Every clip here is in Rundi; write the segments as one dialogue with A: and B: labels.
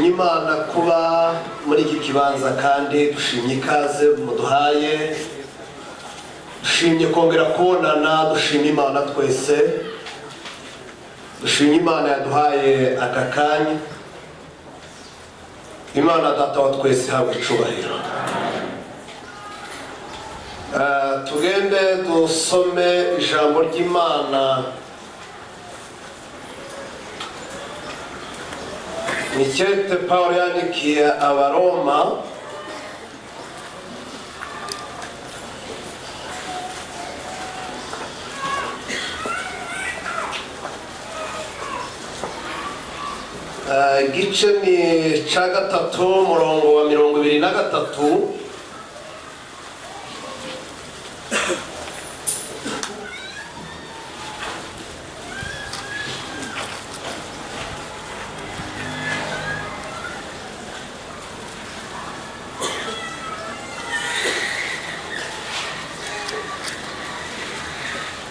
A: Dushimye Imana kuba muri iki kibanza, kandi dushimye ikaze muduhaye, dushimye kongera kubonana, dushimye Imana twese, dushimye Imana yaduhaye aka kanya. Imana Data wa twese ihabwa icubahiro. Tugende dusome ijambo ry'Imana. Ni cete Pawulo yandikiye Abaroma, igice ni ca 3, umurongo wa 23.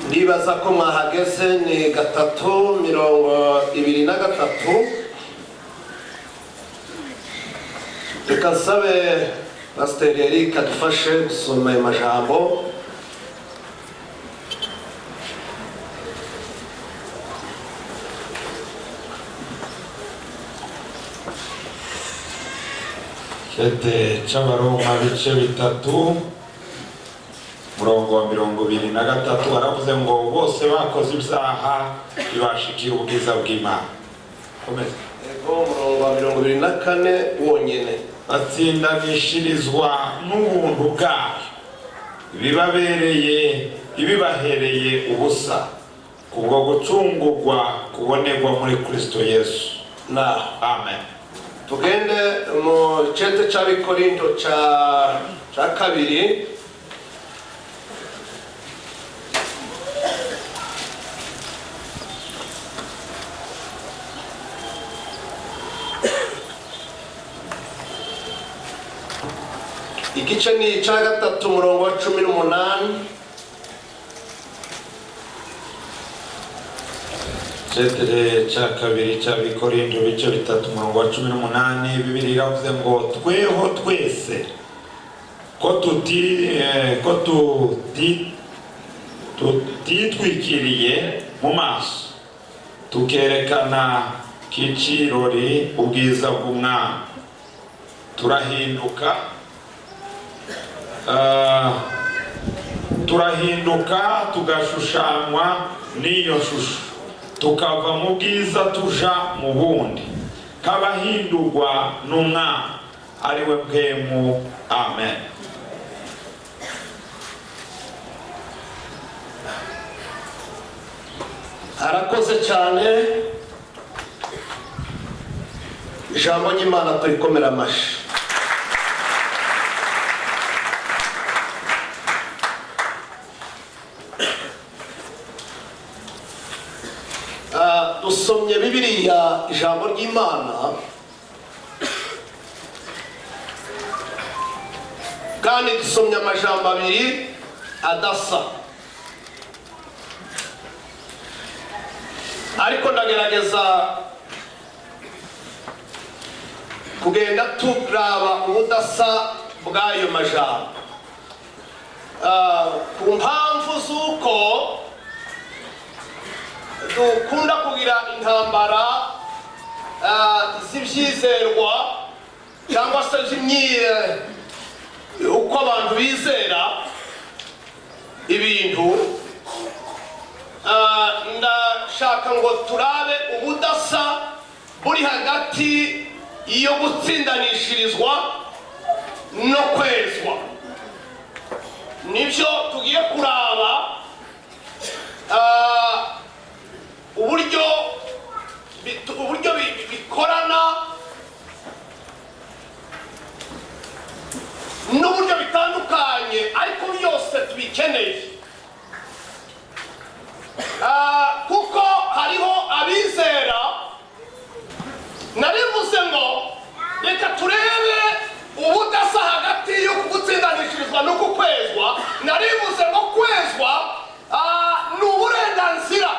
A: Ndibaza ko mwahageze. Ni 3:23. Reka nsabe Pasiteri Eric adufashe gusoma ayo majambo.
B: Cete c'Abaroma, bice 3, murongo wa 23, baravuze ngo bose bakoze ibyaha, ntibashikiye ubwiza bw'Imana. Komeza.
A: Ego, umurongo wa 24 wonyene.
B: Batsindanishirizwa n'ubuntu bwayo, ibibabereye ibibahereye ubusa, kubwo gucungurwa kubonerwa muri Kristo Yesu.
A: Naho.
B: Amen.
A: Tugende mu cete c'Abikorinto ca kabiri. Igice ni ica 3, umurongo wa 18.
B: Cetere cya kabiri cy'Abikorinto, bice 3, umurongo wa 18, Bibiri iravuze ngo tweho twese ko tutitwikiriye mu maso, tukerekana k'icirori ubwiza bw'Umwami, turahinduka tugashushanywa n'iyo shusho, tukava mu bwiza tuja mu bundi, k'abahindurwa n'Umwami, ari we Mpwemu. Amen.
A: Arakoze cyane. Ijambo ry'Imana turikomera amashyi. Dusomye Bibiliya, ijambo ry'Imana, kandi dusomye amajambo abiri adasa, ariko ndagerageza kugenda turaba ubudasa bw'ayo majambo. Ku mpamvu z'uko dukunda kugira intambara z'ibyizerwa cyangwa se uko abantu bizera ibintu, ndashaka ngo turabe ubudasa buri hagati yo gutsindanishirizwa no kwezwa. Nibyo tugiye kuraba, uburyo bikorana n'uburyo bitandukanye, ariko byose tubikeneye. Kuko hariho abizera. Narivuze ngo reka turebe ubudasa hagati yo gutsindanishirizwa no kukwezwa. Narivuze ngo kwezwa ni uburenganzira,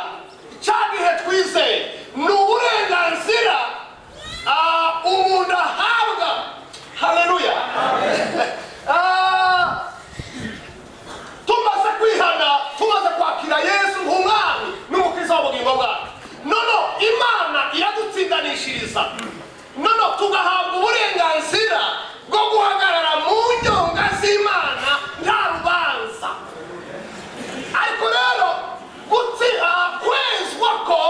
A: cya gihe twizeye ni uburenganzira. Umuntu ahabwa. Haleluya! Tumaze kwihana, tumaze kwakira Yesu nk'Umwami n'Umukiza w'ubugingo bwacu, nono Imana iradutsindanishiriza, nono tugahabwa uburenganzira bwo guhagarara mu nyonga z'Imana nta rubanza. Ariko rero kwezwa ko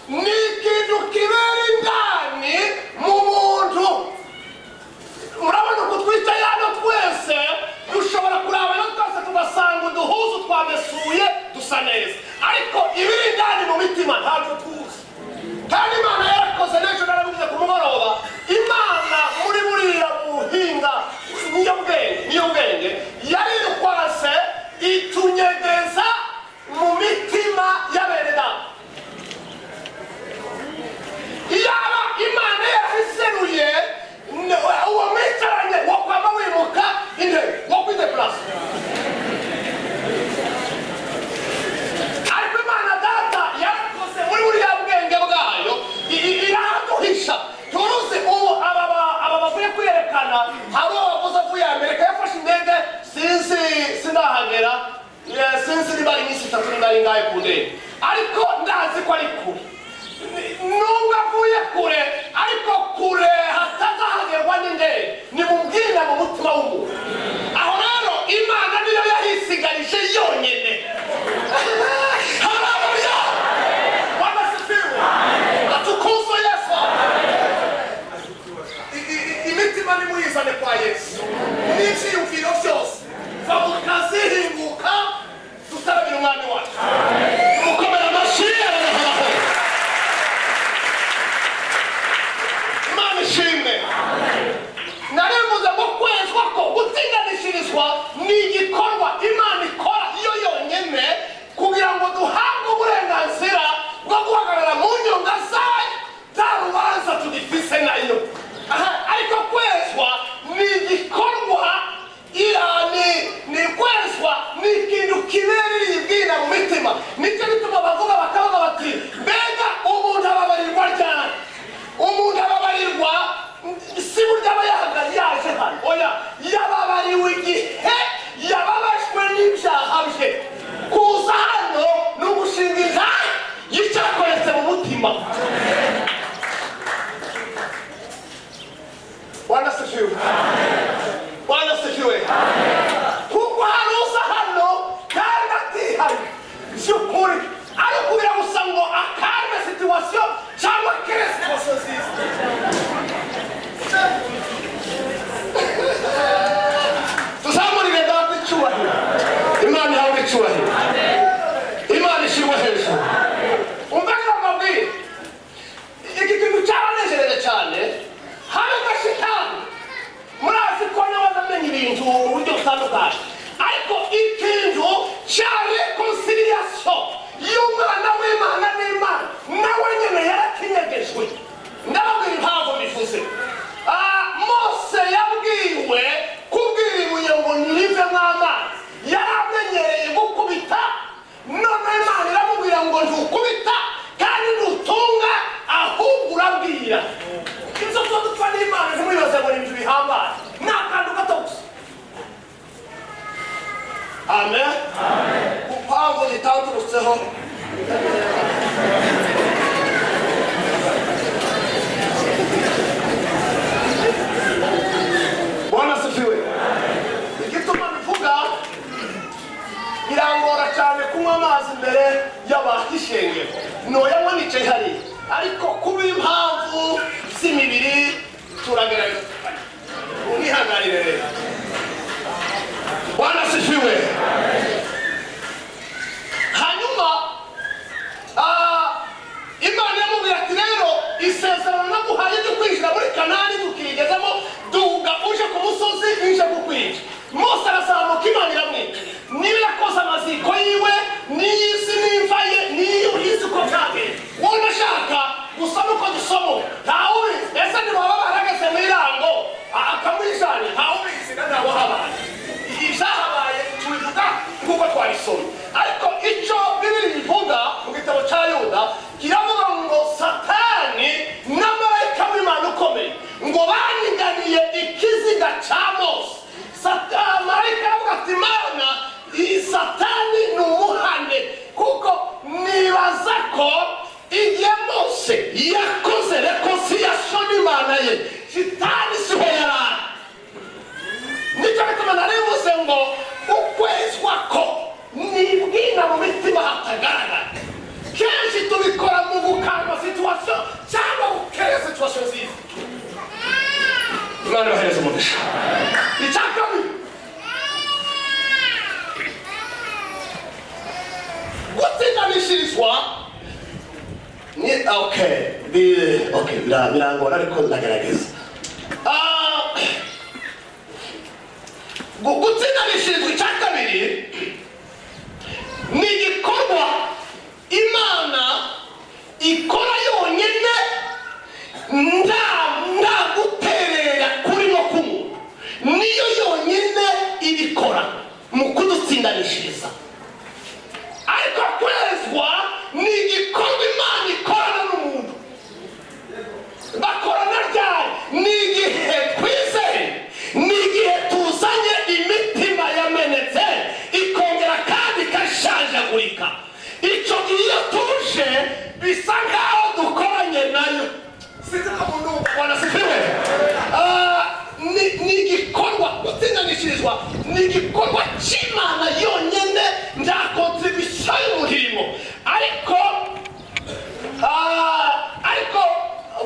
A: ni ikintu kibera indani mu muntu. Murabona uku twicaye hano twese, dushobora kurabana twese tugasanga uduhuzu twamesuye, dusa neza, ariko ibiri indani mu mitima ntabwo tuzi. Kandi Imana yarakoze. N'ejo narabivuze ku mugoroba, Imana muri buriya buhinga niyo bwenge, niyo bwenge yarirukwase itunyegeza mu mitima y'abene data. Iyaba Imana yarabiseruye, uwo mwicaranye wo kwama wimuka intebe wo kwideplasa. Ariko Imana Data yarakoze muri buriya bwenge bwayo, iraduhisha. Turuzi ubu aba bavuye kwiyerekana, hari uwo bavuze avuye Amerika, yafashe indege, sinzi, sindahagera. Sinzi niba ari iminsi 3, niba ari ingahe ku ndege, ariko ndazi ko ari kure. Nubwo avuye kure, ariko kure hatazahagerwa n'indege ni mu bwina, mu mutima w'umuntu. Aho rero Imana niyo yahisigarije yonyine. Haleluya! Bwana sifiwe, atukuzwe Yesu. Imitima nimuyizane kwa Yesu n'ibyiyumviro byose. Va mu kazi, hinguka, dutaramira Umwami wacu. Mukomera amashyi aranahoraho. Imana ishimwe. Narivuze ngo kwezwa ko, gutsindanishirizwa, ni igikorwa Imana ikora yo yonyine kugira ngo duhabwe uburenganzira bwo guhagarara mu nyunga zayo nta rubanza tugifise nayo. Aha, ariko kwezwa ni igikorwa ira ni kwezwa ni ikintu kibereye ibwina mu mitima. Nicyo gituma bavuga, bakavuga bati: "Mbega umuntu ababarirwa ryari?" Umuntu ababarirwa si burya aba yahagaze yaje hano, oya, yababariwe igihe yababajwe n'ibyaha bye. Kuza hano ni ugushinga intahe y'icyakoretse mu mutima. Bwana sifiwe, Bwana sifiwe. Kuko hari uza hano kandi atihanye by'ukuri, ari ukubira gusa ngo acalme situation cyangwa crée situation nziza. Tuzamurire Data icyubahiro. Imana ihabwe icyubahiro, Imana ishyirwe hejuru. Umva rero mbabwire, iki kintu cyaranejereje cyane. Habe na Shitani murazi ko nawe amenya ibintu mu buryo butandukanye, ariko ikintu cya réconciliation y'umwana w'Imana n'Imana nawe nyine yarakinyegejwe. Ndababwira impamvu mbivuze. Mose yabwiwe kubwira ibuye ngo nirivemo amazi. Yari amenyereye gukubita, none Imana iramubwira ngo ntukubita kandi ntutunga, ahubwo urabwira. Ibyo tuba dupfa n'Imana, ntimwibaze ngo ni ibintu bihambaye, ni akantu gato gusa. Amen. Ku mpamvu zitanturutseho. Bwana sifiwe. Igituma bivuga, birangora cyane kunywa amazi imbere y'abahishengero. Noyanywa nicaye hariya, ariko kuba impamvu z'imibiri turagerageza tukanywa. Unihanganire rero. Bwana sifiwe. Hanyuma Imana iramubwira ati: "Rero isezerano naguhaye ryo kwinjira muri Kanani tukirigezemo. Duga uje ku musozi, ije kukwica." Mose arazamuka, Imana iramwica. Niba yakoze amaziko yiwe n'iy'isi n'imva ye, niyo izi uko byagenze. Wowe unashaka gusa nuko dusoma. Yababwiye ikiziga cya Mose. Marayika aravuga ati: "Mana, iyi Satani ni umuhane," kuko nibaza ko igihe Mose yakoze réconciliation n'Imana ye, Shitani siho yari ari. Nicyo gituma narivuze ngo ukwezwa ko nibwina mu mitima hatagaragara. Kenshi tubikora mu gukanga situation cyangwa gukeya situation nziza. Imana ibahereza umugisha. Icya kabiri, gutsindanishirizwa ni okay, okay, birangora ariko ndagerageza. Gutsindanishirizwa icya kabiri ni igikorwa Imana ikora yonyine, nta guterera kurimo k'umuntu. Niyo yonyine ibikora mu kudutsindanishiriza. Ariko kwezwa ni igikorwa Imana ikorana n'umuntu. Bakorana ryari? Ni igihe twizeye, ni igihe tuzanye imitima yamenetse ikongera kandi ikashanjagurika. Icyo gihe iyo tuje, bisa nkaho dukoranye nayo. Sinzi ko umuntu wanasifiwe. Ni igikorwa, gutsindanishirizwa ni igikorwa cy'Imana yonyine, nta contribution y'umuntu irimo. Ariko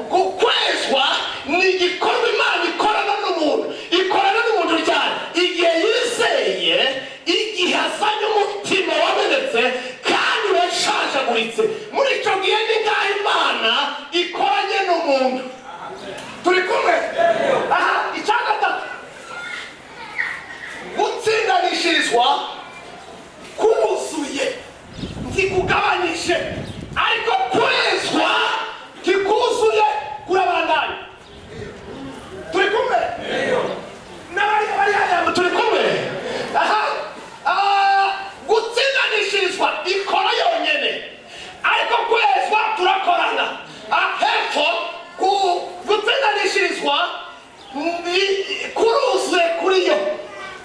A: gukwezwa ni igikorwa Imana ikorana n'umuntu. Ikorana n'umuntu ryari? Igihe yizeye, igihe azanye umutima wamenetse kandi washanjaguritse. Muri icyo gihe ni nk'aho Imana ikoranye n'umuntu. Turi kumwe aha? Icya gatatu, gutsindanishirizwa kuzuye, ntikugabanyije, ariko kwezwa ntikuzuye, kurabandanya. Turi kumwe n'abari bari hariya? Turi kumwe aha? Gutsindanishirizwa ikora yonyine, ariko kwezwa turakorana. Hepfo gutsindanishirizwa ni kuruzuye kuri yo,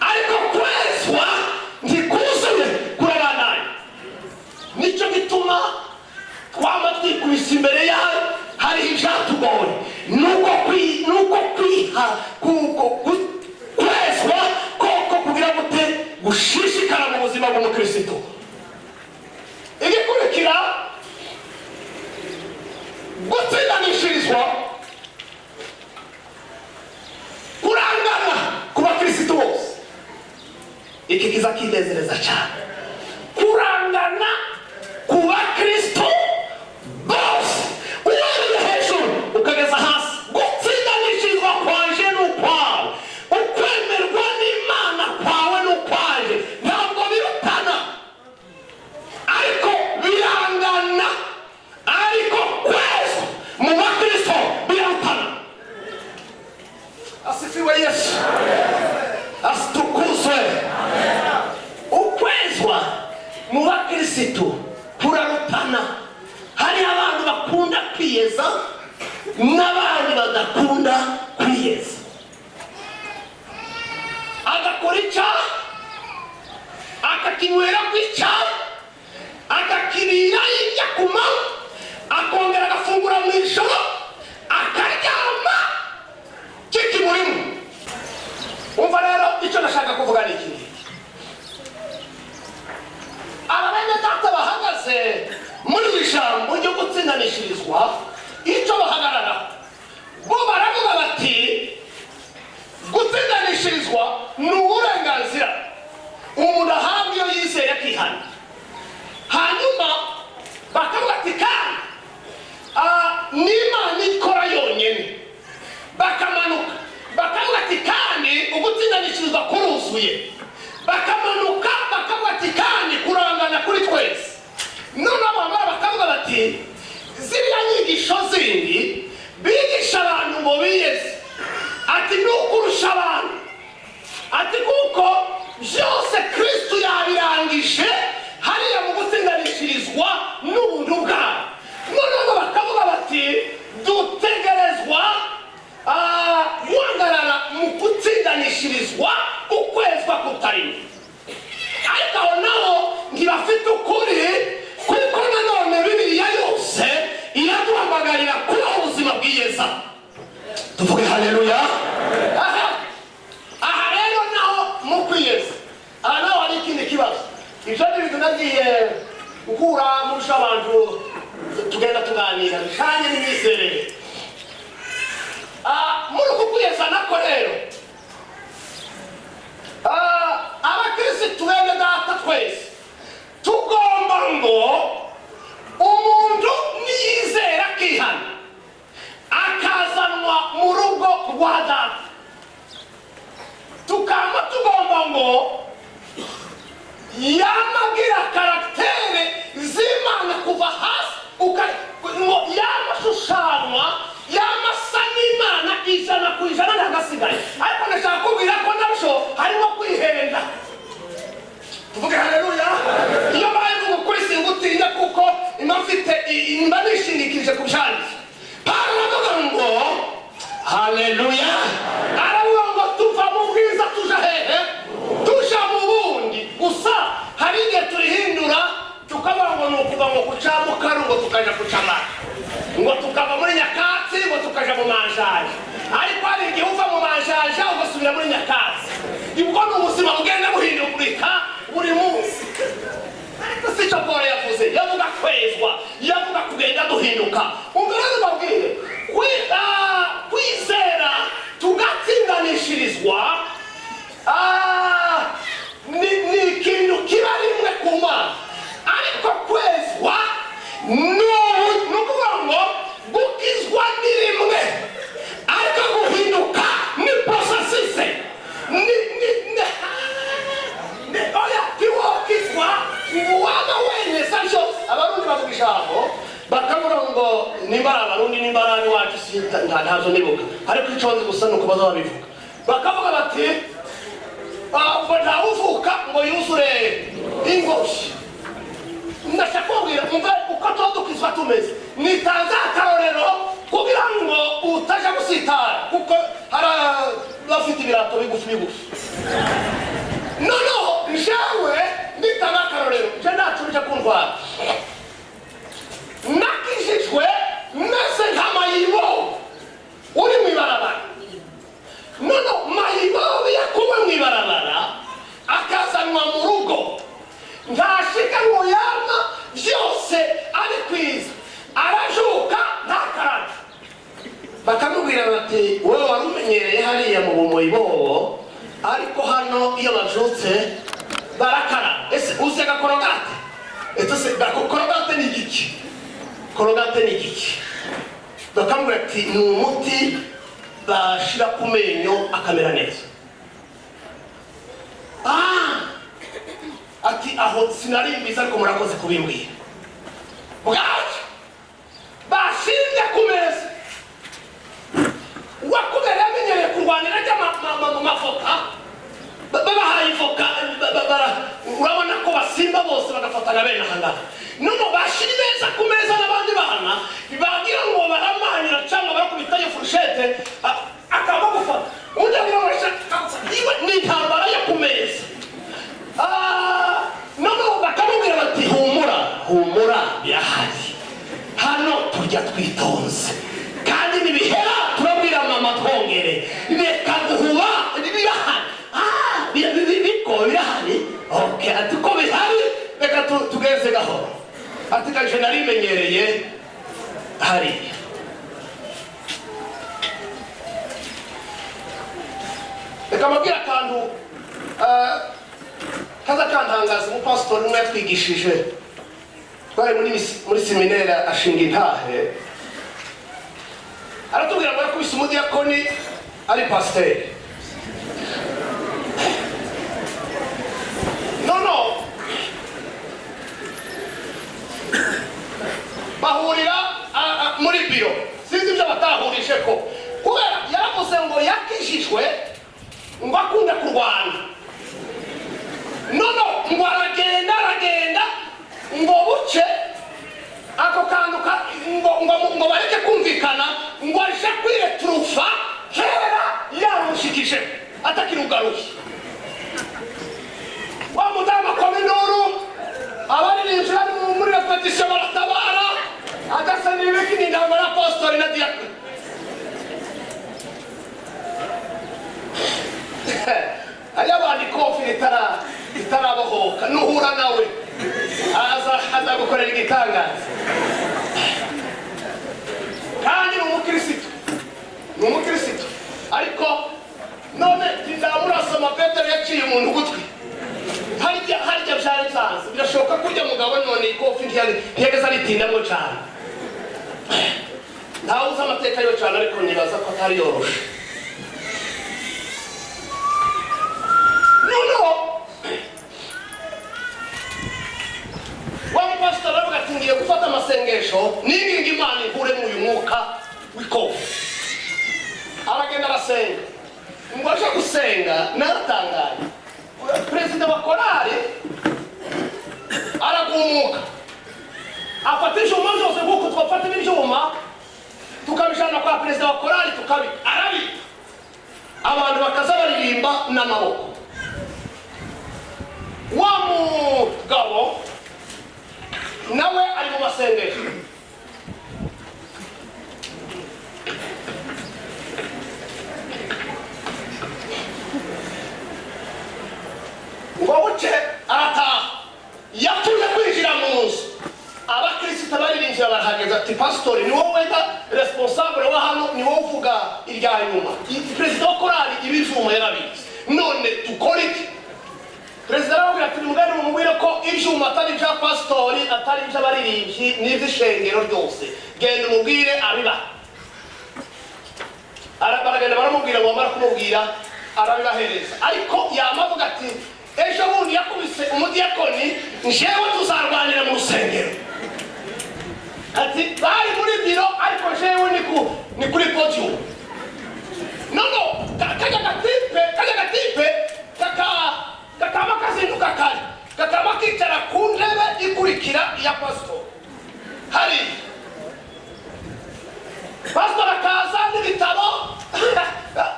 A: ariko kwezwa ntikuzuye, kurabandanya. Nicyo gituma twama twikubise imbere yayo. Hariho ibyatugoye, nuko kwiha kwezwa koko kugira gute gushishikara mu buzima bw'umukristo. Igikurikira, gutsindanishirizwa kurangana ku bakristo bose. Iki kiza kinezereza cyane: kurangana ku bakristo bose, uhereye hejuru ukageza hasi. Gutsindanishirizwa kwanje n'ukwawe, ukwemerwa n'Imana kwawe n'ukwaje, ntabwo birutana, ariko birangana. Ariko kwezwa mu bakristo birarutana. Asifiwe Yesu, asitukuzwe. Ukwezwa mu bakirisitu kurarutana. Hari abantu bakunda kwiyeza n'abandi badakunda kwiyeza. Agakora icyaha, akakinywera ku icyaha, akakirira hirya ku manywa, akongera agafungura mu ijoro, akaryama kikimurimo. Umva rero, icyo ndashaka kuvuga ni iki ngiki: aba bene data bahagaze muri iri jambo ryo gutsindanishirizwa, icyo bahagarara bo, baravuga bati gutsindanishirizwa ni uburenganzira umuntu ahabwa iyo yizeye akihana. Hanyuma bakavuga ati kandi n'Imana ikora yonyine. Bakamanuka bakavuga ati kandi ugutsindanishirizwa kuruzuye. Bakamanuka bakavuga ati kandi kurangana kuri twese. Noneho bamara bakavuga bati ziriya nyigisho zindi bigisha abantu ngo biyeze, ati ni ukurusha abantu, ati kuko byose Kristu yabirangije hariya mu gutsindanishirizwa n'ubuntu bwawe. Noneho bakavuga bati dutegerezwa guhagarara. Tugatsindanishirizwa ukwezwa kutarimo. Ariko aho naho ntibafite ukuri, kuko nanone Bibiliya yose iraduhamagarira kubaho ubuzima bwiyeza. Tuvuge haleluya. Aha rero naho mu kwiyeza, aha naho hari ikindi kibazo. Ibyo ni ibintu nagiye gukura murusha abantu tugenda tuganira bijanye n'imyizerere. Muri uku kwiyeza nako rero, abakirisitu bene data, twese tugomba ngo umuntu niyizera akihana akazanwa mu rugo rwa data, tukaba tugomba ngo yamagira caractère z'Imana kuva hasi, ngo yamashushanywa, yamasa n'Imana 100%, ntagasigaye. Ariko ndashaka kubwira ko nabyo harimo kwihenda. Tuvuge haleluya. Iyo mbaye mvuga ukuri singutinya, kuko mba mfite mba nishingikirije ku byanditswe. Pawulo aravuga ngo, haleluya, aravuga ngo tuva mu bwiza tuja hehe? Tuja mu bundi. Gusa hari igihe turihindura tukavuga ngo ni ukuva ngo kuca mukaru ngo tukaja kuca mara, ngo tukava muri nyakatsi ngo tukaja mu manjanja. Ariko hari igihe uva mu manjanja ugasubira muri nyakatsi. Ubwo ni ubuzima bugenda buhindagurika buri munsi. Ariko si cyo Paul yavuze. Yavuga kwezwa, yavuga kugenda duhinduka. Umva rero mbabwire, kwizera tugatsindanishirizwa ni ikintu kiba rimwe ku Mana, ariko kwezwa ni ukuvuga ngo gukizwa ni rimwe, ariko guhinduka ni processus. Ni oya, ntiwokizwa ngo waba wemeza byose. Abarundi bavuga ijambo bakavuga ngo, nimba ari Abarundi, nimba ari ab'iwacu, ntazo nibuka, ariko icyo nzi gusa ni uko baza babivuga, bakavuga bati ngo ntawuvuka ngo yuzure ingobyi. Ndashaka kubabwira, umva uko tuba dukizwa tumeze. Nitanze akarorero kugira ngo utaja gusitara, kuko hari abafite ibirato bigufi bigufi. Noneho njewe nitanga akarorero, nje ntacu bija kuntwara. Nakijijwe meze nka mayibobo uri mu ibarabara. Noneho mayibobo yakuwe mu ibarabara akazanwa mu rugo, ntashika ngo yama byose ari kwiza, arajuka ntakarabe. Bakamubwira bati: "Wowe wari umenyereye hariya mu bumoyibobo, ariko hano iyo bavyutse barakara. Ese uzi agakorogate? Ese se Colgate ni igiki? Colgate ni igiki?" Bakamubwira ati: "Ni umuti bashira ku menyo akamera neza." Ati: "Aho sinari mbizi, ariko murakoze kubimbwira." Bwacyo bashinze ku meza, wakubera yamenyereye kurwanira ajya mavoka, babahaye ivoka, urabona ko basimba bose bagafatana bene aha ngaha. None bashyira imeza ku meza n'abandi bana, bagira ngo baramanira cyangwa barakubitayo fourchette, akaba gufata undi agira ngo iwe ni intambara yo ku meza. Noneho bakamubwira bati: "Humura, humura, birahari hano, turya twitonze, kandi nibihera turabwira mama twongere. Reka guhuba, birahari." "Biko birahari, okay." Ati: "Ko bihari, reka tugenze gahoro." Ati: "Kaje narimenyereye hariya." Reka mbabwire akantu kaza kantangaza. Umupasitori umwe yatwigishije, twari muri séminaire, ashinga intahe, aratubwira ngo yakubise umudiyakoni ari pasiteri. No bahurira muri biro, sinzi ibyo batahurije, ko kubera yaravuze ngo yakijijwe ngo akunda kurwana. Nono ngo aragenda, aragenda, ngo buce ako kantu ngo bareke kumvikana, ngo aje kwireturufa kera yamushikije. Ati Atakirugaruye wa mudamu akoma induru, abaririmbyi bari muri répétition baratabara, adasa n'ibiki n'intambara ya pasitori na diyakoni. Hariyo abantu ikofi ritarabohoka, nuhura nawe azagukorera igitangaza. Kandi ni umukirisitu, ni umukirisitu. Ariko none tindamurasoma Petero yaciye umuntu ugutwi harya, harya byari byanze. Birashoboka ko urya mugabo none ikofi ntiyageze aritindamo cyane. Ntawe uzi amateka yo cyane, ariko nibaza ko atari yoroshe. Noneho wa mupasitori aravuga ati: "Ngiye gufata amasengesho ninginga Imana inkuremo uyu mwuka w'ikofi." Aragenda arasenga. Ngo aje gusenga, naratangaye, perezida wa korali aragumuka, afata ibyuma byose nk'uko twafata ibyuma tukabijana kwa perezida wa korali, tukabi arabika, abantu bakaza baririmba n'amaboko. Wa mugabo nawe ari mu masengesho. Ngo buce arataha, yapfuye kwinjira mu nzu, abakristo baririmbyi barahageze, ati: "Pasitori, ni wowe wenda responsable wa hano, ni wowe uvuga irya nyuma. Perezida wa korali ibyuma yarabizi, none dukora iki?" Perezida arababwira ati: "Nimugende mumubwire ko ibyuma atari ibya pasitori, atari iby'abaririmbyi, ni iby'ishengero ryose. Genda umubwire abibaha." Baragenda baramubwira. Ngo bamara kumubwira, arabibahereza. Ariko yama avuga ati: "Ejo bundi yakubise umudiyakoni, njyewe tuzarwanira mu rusengero." Ati: "Bari muri biro, ariko jewe ni kuri podium." No kajya gatipe kakaba kazinduka kare, kakaba kicara ku ntebe ikurikira iya pasitori. Hari pasitori akaza n'ibitabo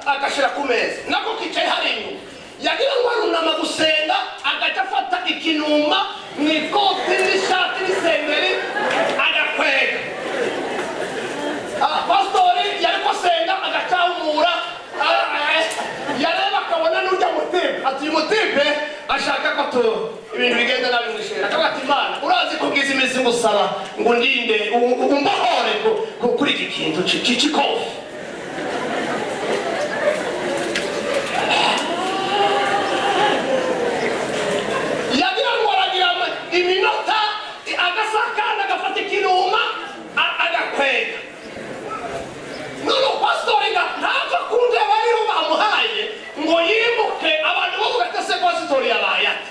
A: agashyira ku meza, nako kicaye hari inyuma. Yagira ngo arunama gusenga, agaca afata ikinuma mu ikoti n'ishati n'isengeri, agakwega. Pasitori yari asenga, agacahumura. Yareba akabona n'ujya mutipe, ati: "Uyu mutipe ashaka ko tu ibintu bigenda nabi mu ishuri." Akavuga ati: "Imana, urazi ko ngize iminsi ngusaba ngo ndinde, umbohore kuri iki kintu c'ikofi." Yagira ngo aragira iminota, agasakana, agafata ikinuma, agakwega. None pasitori nga ntava ku ntebe ariho bamuhaye ngo yimuke. Abantu bavuga ati: "Ese pasitori yabaye ate?"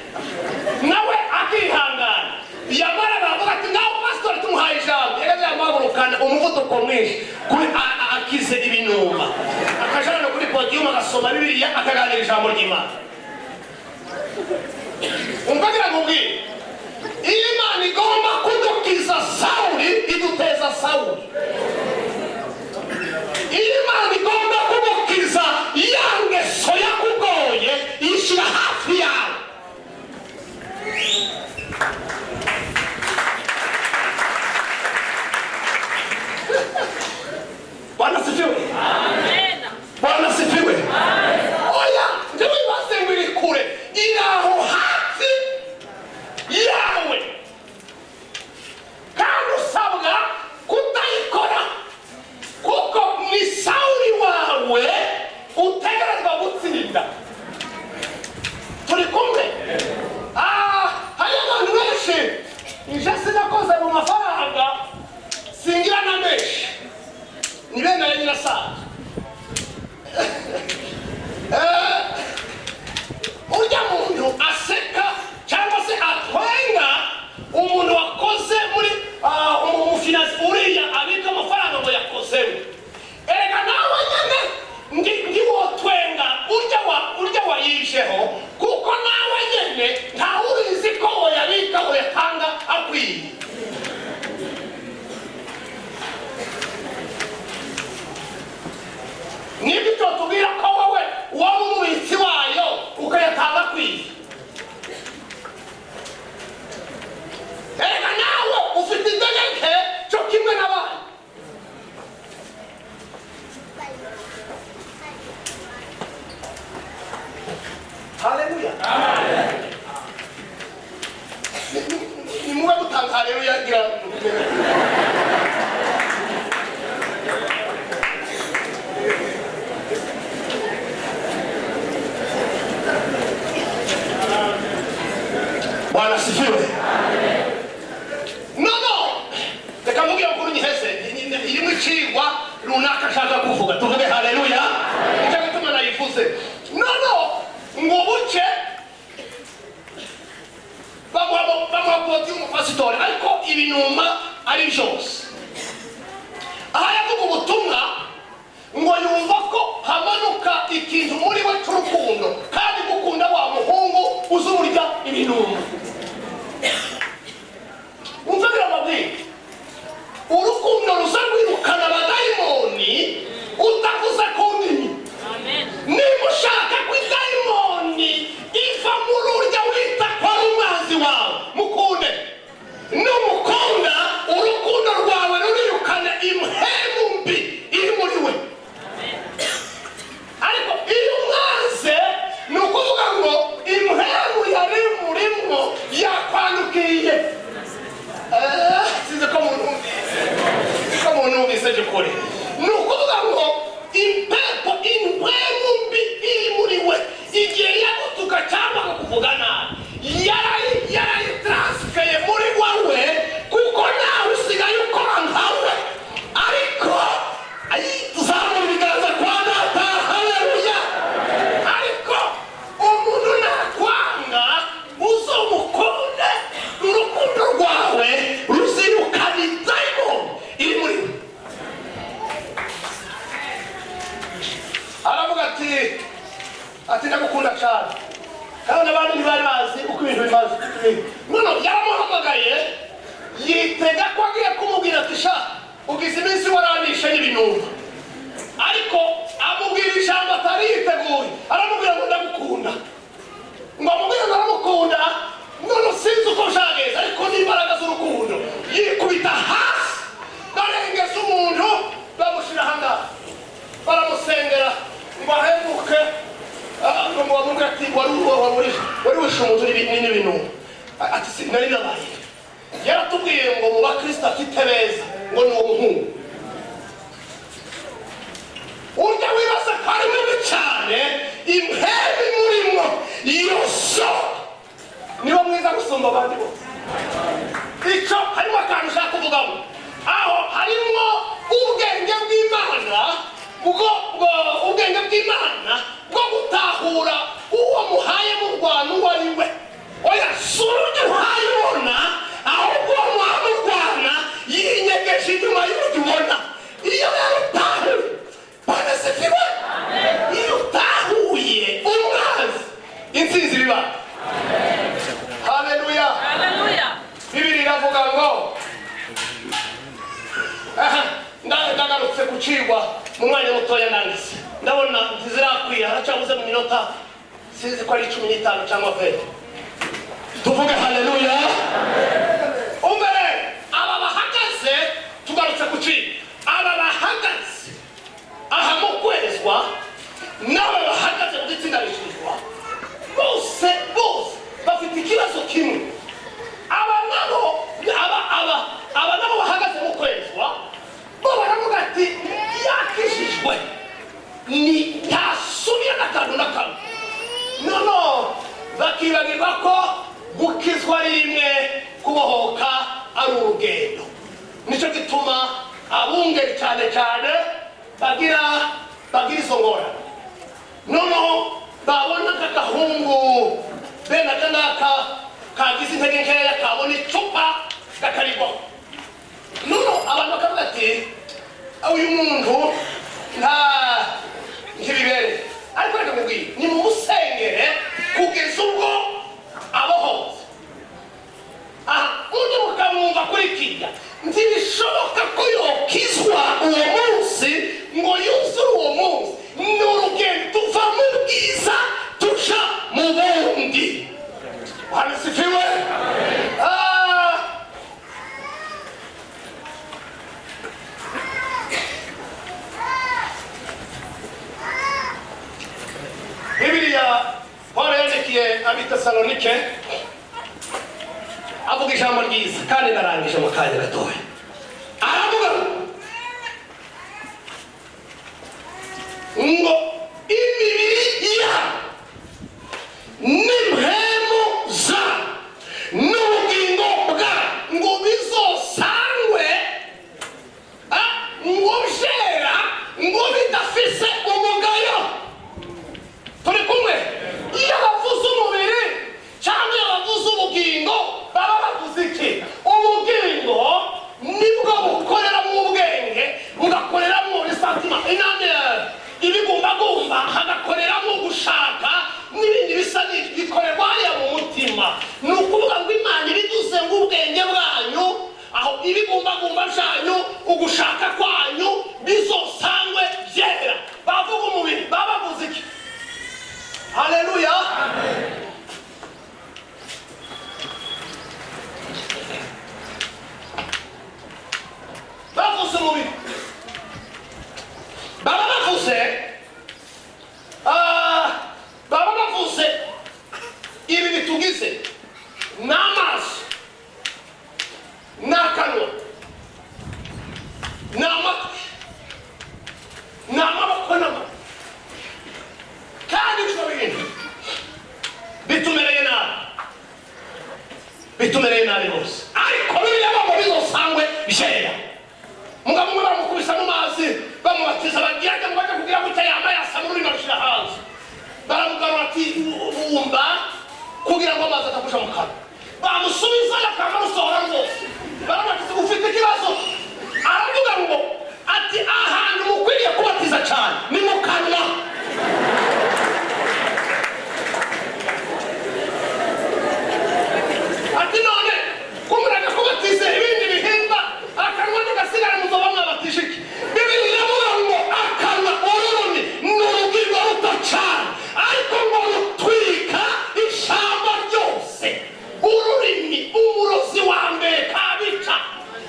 A: Nawe akihangana. Yamara bavuga ati: "Ngaho pasitori tumuhaye ijambo." Yagaze yamuhagurukana umuvuduko mwinshi kuri akize ibinuma, akajana no kuri podium, agasoma Bibiliya, akaganira ijambo ry'Imana. Umva, ngira ngo ubwire, iyo Imana igomba kudukiza Sawuli, iduteza Sawuli. Iyo Imana igomba kugukiza ya ngeso yakugoye, ishyira hafi yawe. Bwana sifiwe! Bwana sifiwe! Oya, ntiwibaze ngo iri kure, iri aho hafi yawe, kandi usabwa kutayikora, kuko ni Sawuli wawe utegerezwa gutsinda. Turi kumwe? Hari abantu benshi, nje sinakoze mu mafaranga, singira na menshi, ni bene ayo nyina asanzwe. Urya muntu aseka cyangwa se atwenga umuntu wakoze muri umufinansi, uriya abika amafaranga ngo yakozemo, erega nawe nyine ntiwotwenga urya wayisheho, kuko nawe nyine ntawe ubizi ko woyabika, woyatanga akwiye. Nibyo tubwira ko wowe waba umubitsi. Haleluya! Nimube mutanga haleluya gira. Bwana asifiwe. No, reka mvuge iyo nkuru nyiheze, irimo icigwa runaka nshaka kuvuga. Tuvuge haleluya. Nicyo gituma nayivuze. No, ngo buce bamuha poti y'umupasitori, ariko ibinuma ari byose. Aha yavuga ubutumwa ngo yumva ko hamanuka ikintu muri we cy'urukundo, kandi gukunda wa muhungu uzi uburya ibinuma. Umva biramabwira, urukundo ruza rwirukana abadayimoni utavuze ku ndimi. Niba ushaka ko idayimoni iva muri urya wita ko ari umwanzi wawe, mukunde. Numukunda, urukundo rwawe rurirukana impemu mbi iri muri we. Ariko iyo umwanze, ni ukuvuga ngo impemu yari murimwo yakwandukiye. Sinzi ko munumvise, sinzi ko munumvise by'ukuri. Ni ukuvuga ngo impepo, impemu mbi iri muri we, igihe yagutuka cyangwa akakuvuga nabi, yarayitaransifeye muri wowe, kuko nawe usigaye ukora nkawe. Ariko tuzamura ibiganza kwa Data. Haleluya! Ariko umuntu nakwanga, uzomukunde. Urukundo rwawe ruzirukana idayimoni iri muri we. Aravuga ati "Ndagukunda cyane." Kandi abandi ntibari bazi uko ibintu bimaze. None yaramuhamagaye, yitega ko agiye kumubwira ati: "Sha, ugize iminsi warandishe n'ibinuma." Ariko amubwira ijambo atari yiteguye, aramubwira ngo: "Ndagukunda." Ngo amubwire ngo aramukunda, none sinzi uko byagenze, ariko n'imbaraga z'urukundo yikubita hasi, barengeza umuntu, bamushyira ahangaha, baramusengera ngo ahemuke. Ngo bamubwire ati: "Wari wishe umuntu n'ibintu." Ati: "Sinari nabaye." Yaratubwiye ngo mu bakristo afite beza ngo ni uwo muhungu urya wibaza ko ari mubi cyane, impembe imurimo yoso niba mwiza gusumba abandi bose. Icyo harimo akantu ushaka kuvugamo aho, harimo ubwenge bw'Imana, bwo ubwenge bw'Imana bwo gutahura uwo muhaye mu rwanda uwo ari we. Oya, si uburyo uhaye ubona, ahubwo uwo muhaye mu rwanda yinyegeje inyuma y'uburyo ubona. Iyo rero utahuye, Bwana sifiwe, iyo utahuye umwanzi, intsinzi biba. Haleluya! Bibiri iravuga ngo, aha, ndagarutse gucirwa mu mwanya mutoya nanditse, ndabona ntizirakwiye, haracyabuze mu minota, sinzi ko ari 15 cyangwa 20. Tuvuge haleluya. Umve rero, aba bahagaze, tugarutse gucirwa, aba bahagaze aha mu kwezwa n'aba bahagaze mu gutsindanishirizwa, bose bose bafite ikibazo kimwe. Aba nabo, aba nabo bahagaze mu kwezwa, bo baravuga ati: "Yakijijwe, ni ntasubira n'akantu na kamwe." Nono bakibagirwa ko gukizwa ari rimwe, kubohoka ari urugendo. Nicyo gituma abungeri cyane cyane bagira izo ngorane. Noneho babona nk'agahungu bene aka ngaka kagize intege nkeya, kabona icupa kakarigwaho, noneho abantu bakavuga ati: "Uyu muntu nta ntibibereye." Ariko reka mubwire, ni mumusengere kugeza ubwo abohotse. Aha undi mukamwumva kuri kirya, ntibishoboka ko yokizwa uwo munsi ngo yuzure uwo munsi. Ni urugendo, tuva mu bwiza tuja mu bundi. Bwana sifiwe. Ah, Bibiliya, Paul yandikiye Yandikiye Abitesalonike, avuga ijambo ryiza, kandi narangije mu kanya gatoya. Aravuga ngo imibiri ya n'impemu za n'ubugingo bwa ngo bizosangwe ngo byera, ngo bidafise umugayo. Turi kumwe? Iyo bavuze umubiri cyangwa iyo bavuze ubugingo, baba bavuze iki? Ubugingo nibwo bukoreramo ubwenge, bugakoreramo risantima inama, ibigumbagumba, hagakoreramo gushaka n'ibindi bisa n'ibyo bikorerwa hariya mu mutima. Ni ukuvuga ngo Imana ibivuze ngo ubwenge bwanyu, aho ibigumbagumba byanyu, ugushaka kwanyu bizosangwe byera. Bavuga umubiri, baba bavuze iki? Haleluya! Bavuze umubiri, baba bavuze ibi bitugize: ni amaso, ni akanwa, ni amatwi, ni amaboko n'amaguru. Kandi ibyo bintu bitumereye nabi, bitumereye nabi rwose. Ariko Bibiliya ngo bizosangwe byera. Mugabo umwe baramukubisa mu mazi, bamubatiza, bagira ngo bajya kugira gutya, yambaye asa n'ururimi arushyira hanze. Baramugarura ati: "Bumba," kugira ngo amazi atakusha mu kanwa. Bamusubiza, akamarusohora rwose. Baramubatiza: "Ufite ikibazo?" Aravuga ngo ati: "Ahantu mukwiriye kubatiza cyane ni mu kanwa." Ati: "None kumuraga kubatiza ibindi bihimba, akanwa ntigasigara, muzoba mwabatije iki?" Bibiri iravuga ngo akanwa, ururimi, ni urugingo ruto cyane, ariko ngo rutwika ishyamba ryose. Ururimi, umurozi wa mbere kabica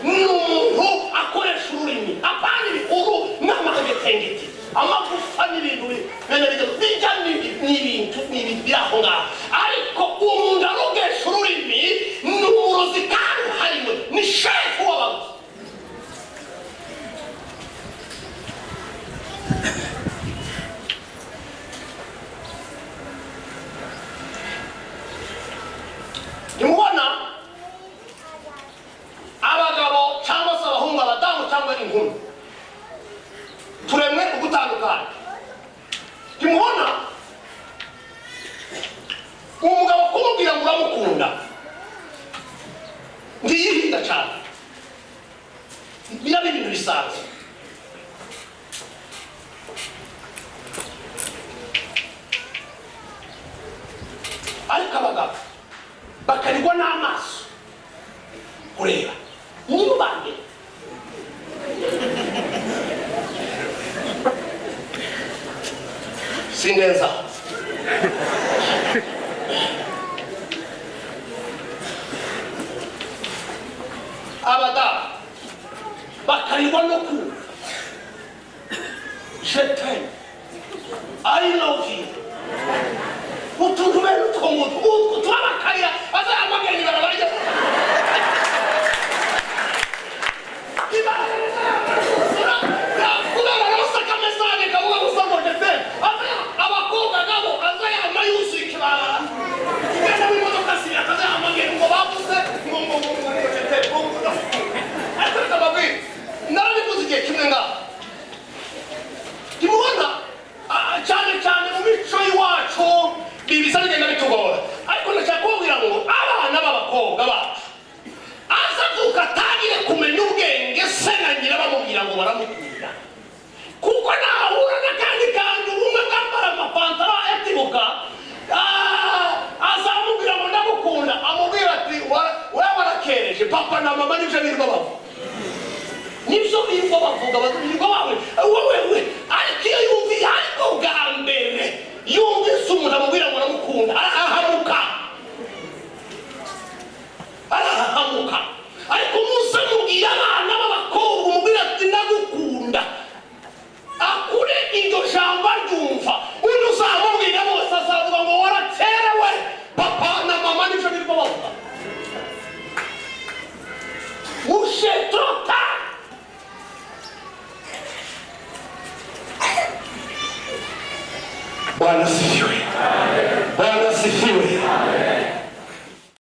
A: ni umuntu akoresha ururimi. Apana ibikuru n'amangetengeti, amagufa n'ibintu bene bijya ni ibintu biri aho ngaho, ariko umuntu arogesha ururimi ni umurozi kandi hariwe, ni shefu w'abarozi. Ntimubona abagabo cyangwa se abahungu, abadamu cyangwa inkumi, turemwe ugutandukana. Ntimubona umugabo kumubwira ngo uramukunda ntiyihinda cyane, biraba ibintu bisanzwe. Ariko abagabo bakarigwa n'amaso kureba, nibo ba mbere. Sindenzaho. Abadamu bakarirwa no kumva "Je t'aime", "I love you", utuntu bene utwo muntu utwo turabakarira, azahamagara ibarabara rya kubera rosaka message kavuga gusa ngo "Je t'aime". Abakobwa nabo azayama yuzuye ikibabara, kugenda mu modoka si akazahamagara ngo bavuze ngo "Je t'aime". Ariko reka mbabwire, narabivuze igihe kimwe ngaho. Ntimubona cyane cyane mu mico y'iwacu bisa bigenda bitugora, ariko ndashaka kubabwira ngo abana b'abakobwa bacu azavuka atangire kumenya ubwenge se na nyina bamubwira ngo baramukunda, kuko nahura n'akandi kantu ubumwe bwambara amapantaro ayatibuka, azamubwira ngo "Ndagukunda", amubwira ati: "Wewe warakereje, papa na mama nibyo birirwa bavuga, nibyo birirwa bavuga, birirwa bawe wowe we." Ariko iyo yumviye, ariko bwa mbere yumvise umuntu amubwira ngo aramukunda, arahahamuka, arahahamuka. Ariko umunsi amubwiye, abana b'abakobwa, umubwira ati "Ndagukunda", akure iryo jambo aryumva, undi uzamubwira bose azavuga ngo "Warakerewe". C'est trop tard.